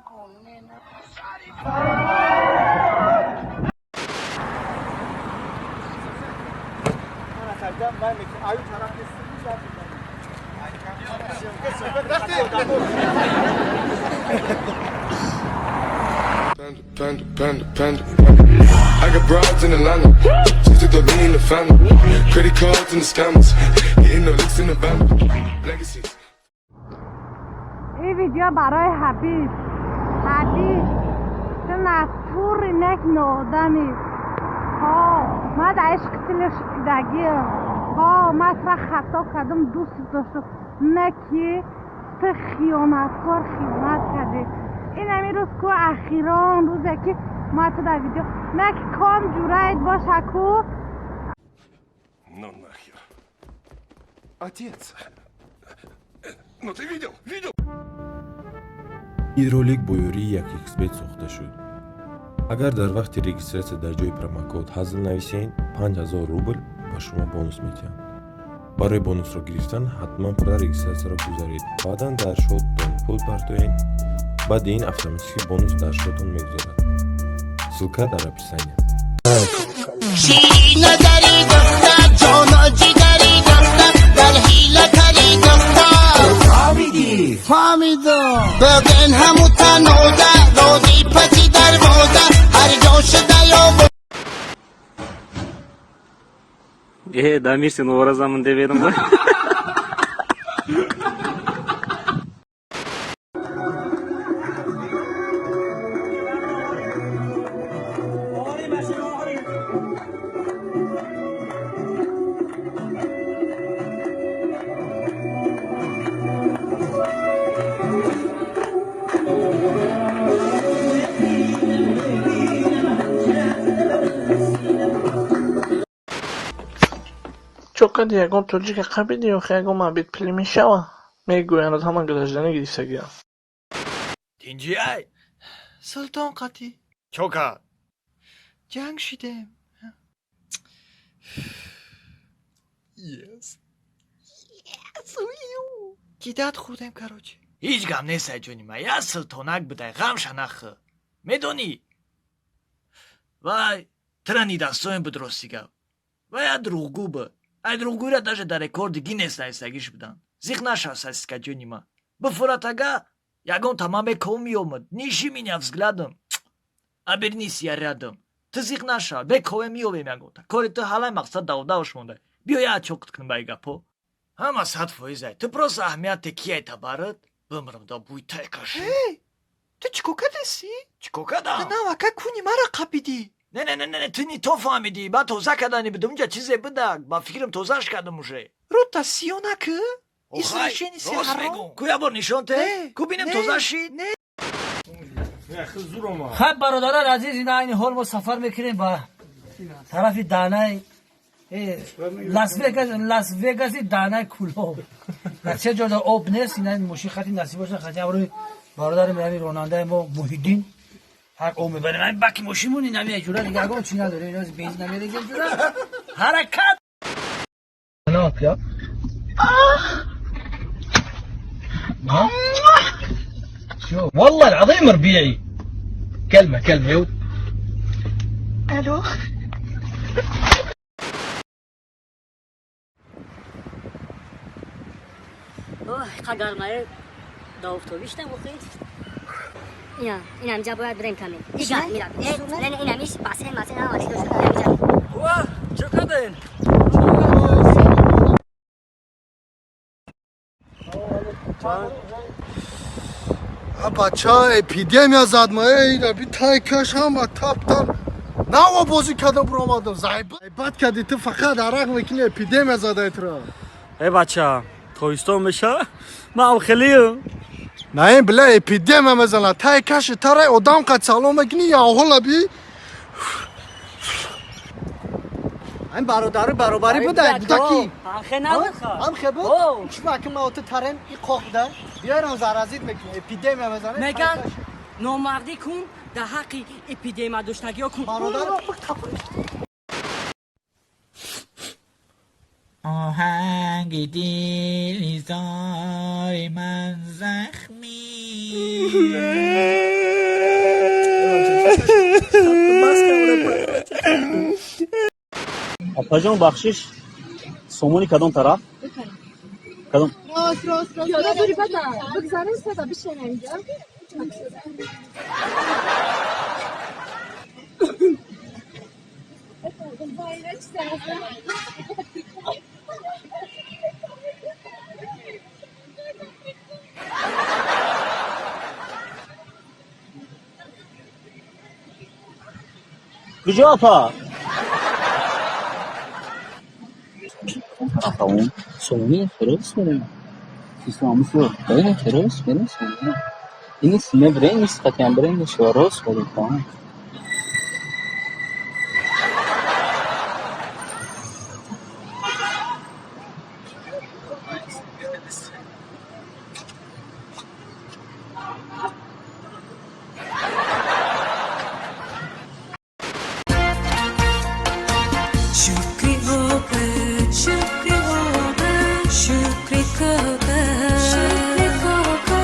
Нагу, не. Panda, panda, panda, panda. I got broads in Atlanta. Just took the lean in the family. Credit cards and the scammers. Hitting the licks in the bando. Legacies. Ин видео барои Ҳабиб. Ҳабиб, ту натури нек ноодамӣ. Ҳо, ман дар ишқи тили шикидагиам. Ҳо, ман тура хато кардам, дӯст доштам, не ки ту хиёнаткор, хиёнат кардӣ. Ин ҳамин рӯз ку ахирон рӯзе ки ман ту дар видео не ки ком ҷураит боша ку. Ну нахер. Отец. Ну ты видел? Видел? Ин ролик бо ёрии 1xBet сохта шуд. Агар дар вақти регистрация дар ҷои промокод ҳазл нависед, 5000 рубл ба шумо бонус медиҳанд. Барои бонусро гирифтан ҳатман пурра регистрация ро гузаред, баъдан дар счёт тон пул партоед. Баъди ин автоматически бонус дар счёт тон мегузарад. Ссылка дар описание. Ширин духтар, ҷоно, ҷигари духтар, дар ҳила кари духтар. Фаҳмидӣ? Фаҳмидам. Бибин ҳаму танода рози паси дарвоза ҳар ҷо шуда ё. Е, Дамир, сен оразамын деп едің ғой. Чо қади ягон тоҷика қабиди охи ягон мабит пулӣ мешава? Мегӯянд, ҳама граждане гирифтагиам. Тинҷиай? Султон қатӣ. Чо кард? Ҷанг шидем. Yes. Кидать хӯрдем, короче. Ҳеҷ гап нестай, ҷони ман, як султонак будай, ғамша нахӯр. Медонӣ, вай тира недостоин буд, рости гап. Вай як дурӯғгӯ буд. Ай дурӯғгӯира даже дар рекорди Гиннес нависагиш буданд. Зиқ нашав, сосиска, ҷони ман. Бифурат, ага ягон тама меков меомад. Не ищи меня взглядом, обернись, я рядом. Ту зиқ нашав, бекове меёвем ягонта. Кори ту ҳалай, мақсад давдавш монда. Биё, як чоқит кунем ба и гапҳо. Ҳама 100%-ай. Ту просто аҳамияте кияй табарат бимирам да буйтай каши. Эй, ту чӣ кор кардасӣ? Чӣ кор кардам? Ту навака куни мара қапидӣ. Не, не, не, не, ту не то фаҳмидӣ. Ба тоза кардани будам, унҷа чизе буда, ба фикрам, тозаш кардам уже. Рута сиё накӣ. Охай, Извращенец. рост Ҳаром. мегӯм. Ку, як бор нишон те. Не, Ку, бинем, не, тоза шид. Не. Хаб, бародарон азиз, ина айни ҳол мо сафар мекунем ба тарафи даҳнаи Лас-Вегас, Лас-Вегаси даҳнаи Кӯлоб. Дар се ҷо об нест. Ина мошин хати насиб боша, хати ҳамроҳи бародари ами ронандаи мо Муҳиддин ҳар об мебарем. Ами баки мошинмон ин ами ҷура, дига ягон чӣ надорем. Ина бензин намерезем, ҷура, ҳаракат. Ne yapıyor? ها؟ شو والله العظيم ربيعي، كلمة كلمة يود. الو. اوه، قدر داوفتوبیش نبوخی. اینا این همجا باید بریم کمی دیگه میرم. نه نه، این همیش بسه مسه نه آره دوست اینجا. واه، چه کردین؟ Бача, эпидемия зад ма, эй, би тай каш ҳама тап тап наво бозӣ карда буромадам. Зайбат кардӣ ту, фақат арақ мекунӣ, эпидемия задай тура. Эй бача, тобистон меша, ман хелиам. На, ин била эпидемия мезана тай каши тарай одам қад салом мекунӣ, яҳола би. Ин бародари баробарӣ буда, будаки. Ҳамхе набуд. Ҳамхе буд. Чӣ ки ма ту тарем и қоқ буда, биёрам, заразит мекунӣ, эпидемия мезана. Меган, номардӣ кун, дар ҳаққи эпидемия доштагиё кун. Бародар. Оҳанги дили зори ман захмӣ. Бас кун, ура. Апаҷон, бахшиш, Сомони кадом тараф? Кадом? Рост, рост, рост. Пиёда дури бада. Бигзарем сада бишинем инҷа. Куҷо, апа? Сомони рост мерем. Рост мерем Сомони. Инис мебрем, ис қатиан брем, рост мерем. Тамом. Шукри ока, шукри ока, шукри кока, шукри кока,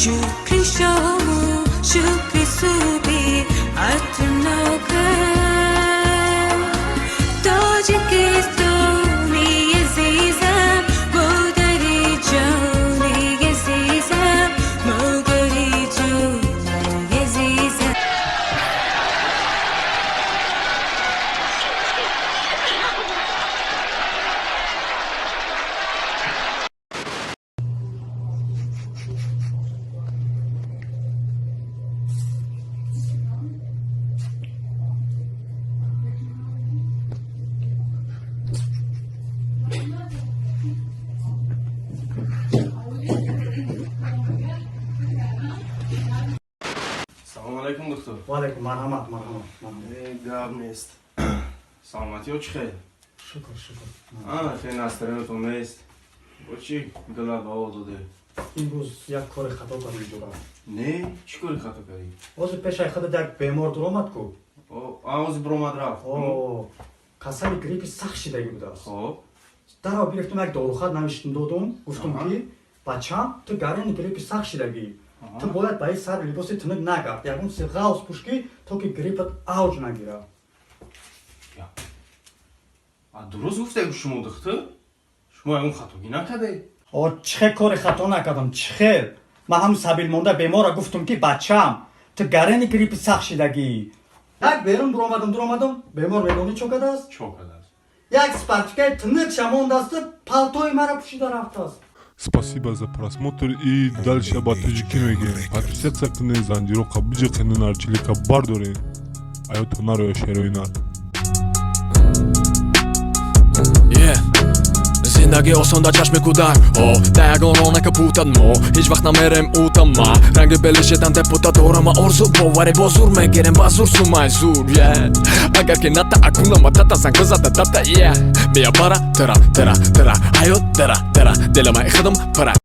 шукри шому, шукри суби, атнока. Тоҷикистони азизам, модари ҷони азизам, модари ҷони азизам. Салому алайкум, духтур. Ваалайкум, марҳамат, марҳамат, марҳамат. Э, гап нест, саломатиё чӣ хел? Шукр, шукр. Ана хел настроение тон нест, бо чӣ дила ба о доде? Имрӯз як кори хато кардем, ҷура. Не, чӣ кори хато кардӣ? Ҳозир пешаи худат як бемор дуромад ку. Ҳозир биромад, рафт. О, касали гриппи сахт шидагӣ будааст. Хоб. Дарав гирифтум, як дорухат навиштум, додум, гуфтум, ки бачам, ту гарени гриппи сахт шидагӣ, ту бояд ба ин сар либоси тунук нагард, ягон чизи ғавз пӯш, ки то ки гриппат авҷ нагирад. А дуруст гуфтед шумо, духтур, шумо ягон хатогӣ накардед. О, чӣ хел кори хато накардам, чӣ хел? Ман ҳам сабилмонда беморра гуфтум, ки бачам, ту гарени гриппи сахт шидагӣ. Як берун буромадам, дуромадам, бемор медонӣ чо кардааст? Чо кардааст? Як спортивка и тунукша мондасту палтои мара пӯшида рафтааст. Спасибо за просмотр, и дальше ба тоҷикӣ мегӯем. Подписаться кунед, занҷироқа биҷиқенед, нарчилика бардоред. Аёто нароя шероинар. Yeah. Зиндагӣ осон дар чашми кӯдак, о да ягон ронака путад, мо ҳеҷ вақт намерем утама, ранги белишедан депутат дорама, орзу боварӣ бо зур мегирем, ба зур сумай зур, yeah. Агар ки ната акунама тата занг бизада дата, yeah. Мия бара тара тара тара ҳаёт дара дара дилама худам пара.